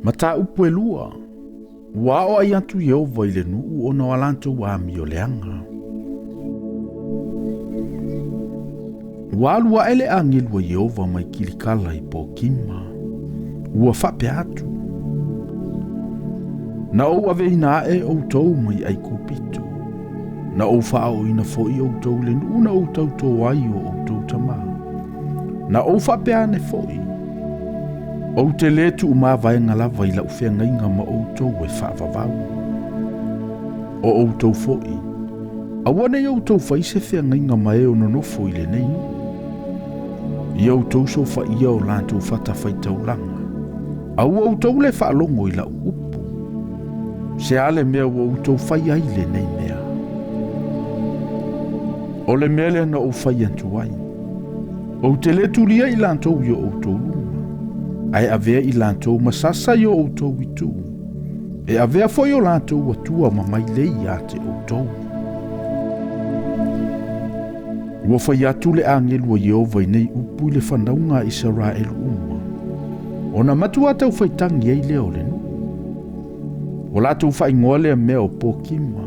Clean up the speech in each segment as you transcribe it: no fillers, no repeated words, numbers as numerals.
Mataupu e lua, ua aoai atu Ieova i le nuu ona o a latou amio leaga. Ua alu ae le agelu a Ieova mai Kilikala i Pokima. Ua faapea atu, Na ou aveina ae outou mai Aikupito, na ou faaooina foi outou i le nuu na ou tautō ai o outou tamā. Na ou faapea ane foi, Ou te lē tuumavaega lava i lau feagaiga ma outou e faavavau. O outou foi, aua ne i outou fai se feagaiga ma e o nonofo i lenei nuu. Ia outou sofaia o latou fatafaitaulaga, a ua outou le faalogo i lau upu. Se a le mea ua outou fai ai lenei mea? O le mea lea na ou fai atu ai, Ou te lē tulia i latou i o outou luma, ae avea i latou ma sasa i o outou itu, e avea foi o latou atua ma mailei ia te outou. Ua fai atu le agelu a Ieova i nei upu i le fanauga a Isaraelu uma, ona matua taufaitagi ai lea o le nuu. Ua latou faaigoa lea mea o Pokima,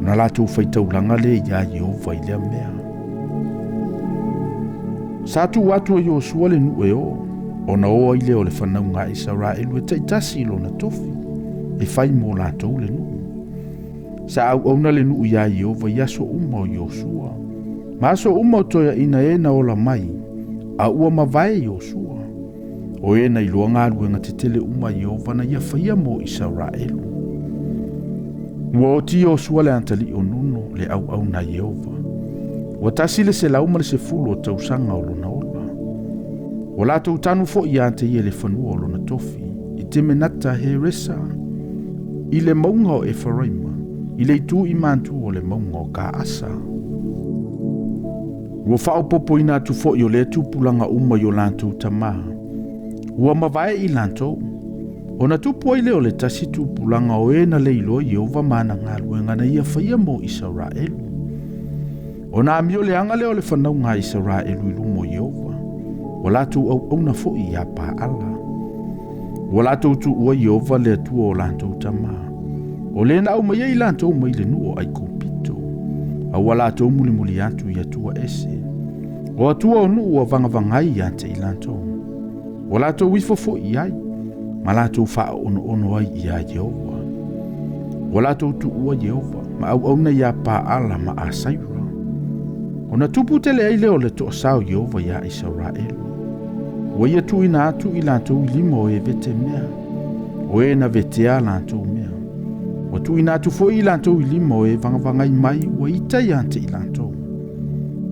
ona latou faitaulaga lea iā Ieova i lea mea. Sa tuu atu e Iosua le nuu e o, ona o ai lea o le fanauga a Isaraelu e taitasi i lona tofi, e fai mo latou le nuu. Sa auauna le nuu iā Ieova i aso uma o Iosua, ma aso uma o toeaina e na ola mai, a ua mavae Iosua. O e na iloa galuega tetele uma a Ieova na ia faia mo Isaraelu. Ua oti Iosua le atalii o Nuno, le auauna a Ieova. Ua 110 o tausaga o lona ola. Ua latou tanu foi ia te ia i le fanua o lona tofi, i Temenata Heresa, i le mauga o Efaraima, i le itu i matu o le mauga o Kaasa. Ua faaopoopoina atu foi o lea tupulaga uma i o latou tamā, ua mavae i latou, ona tupu ai lea o le tasi tupulaga o e na le iloa Ieova ma ana galuega na ia faia mo Isaraelu. Ona amio leaga lea o le fanauga a Isaraelu i luma o Ieova, ua latou auauna foi iā Paala. Ua latou tuua Ieova le Atua o latou tamā, o le na aumaia i latou mai le nuu o Aikupito, a ua latou mulimuli atu i atua ese, o atua o nuu ua vagavagai ia te i latou. Ua latou ifo foi i ai, ma latou faaonoono ai iā Ieova. Ua latou tuua Ieova, ma auauna iā Paala ma Asaira. Ona tupu tele ai lea o le toasā o Ieova iā Isaraelu. Ua ia tuuina atu i latou i lima o e vete mea, o e na vetea a latou mea. Ua tuuina atu foi i latou i lima o e vagavagai mai ua ita ia te i latou.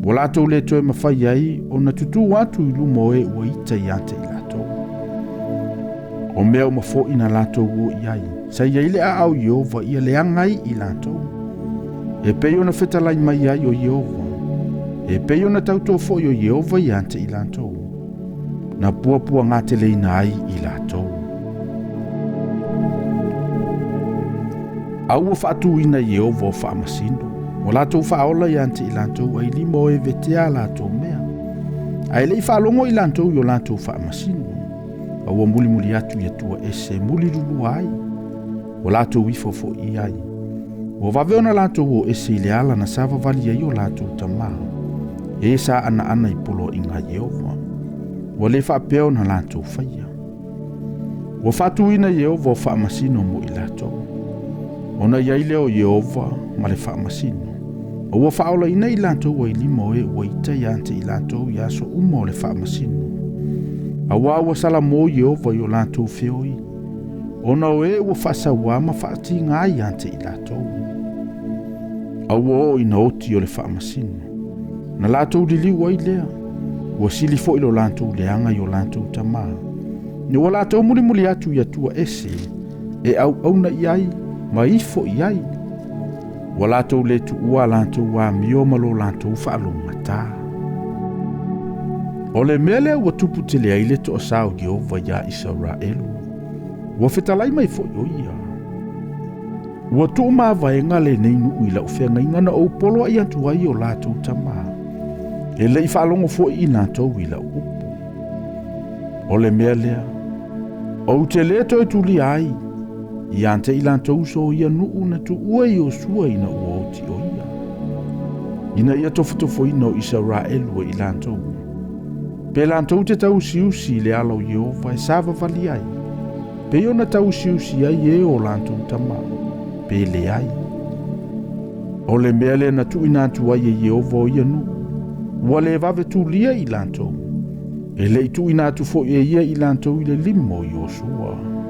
Ua latou le toe mafai ai ona tutū atu i luma o e ua ita ia te i latou. O mea uma foi na latou o i ai, sa i ai le aao o Ieova ia leaga ai i latou. E pei ona fetalai mai ai o Ieova, e pei ona tautō foi o Ieova ia te i latou, na puapuagateleina ai i latou. A ua faatūina Ieova o faamasino, ua latou faaola ia te i latou ai lima o e vetea a latou mea. Ae le i faalogo i latou i o latou faamasino, a ua mulimuli atu i atua ese e mulilulua ai, ua latou ifo foi i ai. Ua vave ona latou o ese i le ala na savavali ai o latou tamā, e sa anaana i poloaiga a Ieova. Ua le faapea ona latou faia. Ua faatūina Ieova o faamasino mo i latou. Ona i ai lea o Ieova ma le faamasino, ma ua faaolaina i latou ai lima o e ua ita ia te i latou i aso uma o le faamasino. Auā ua salamō Ieova i o latou feoi, ona o e ua faasauā ma faatigā ia te i latou. A ua oo ina oti o le faamasino, na latou liliu ai lea, ua sili foi lo latou leaga i o latou tamā, ina ua latou mulimuli atu i atua ese, e auauna i ai ma ifo i ai. Ua latou le tuua a latou amio ma lo latou faalogatā. O le mea lea ua tupu tele ai le toasā o Ieova iā Isaraelu, ua fetalai mai foi o ia. Ua tuumavaega lenei nuu i lau feagaiga na ou poloai atu ai o latou tamā. E le i faalogo foi i latou i lau upu. O le mea lea, Ou te lē toe tulia ai ia te i latou uso o ia nuu na tuua e Iosua ina ua oti o ia, ina ia tofotofoina o Isaraelu e i latou. Pe latou te tausiusi i le ala o Ieova e savavali ai, pei ona tausiusi ai e o latou tama, pe leai. O le mea lea na tuuina atu ai e Ieova o ia nuu, ua le vave tulia i latou, e lei tuuina atu foi e ia i latou i le lima o Iosua.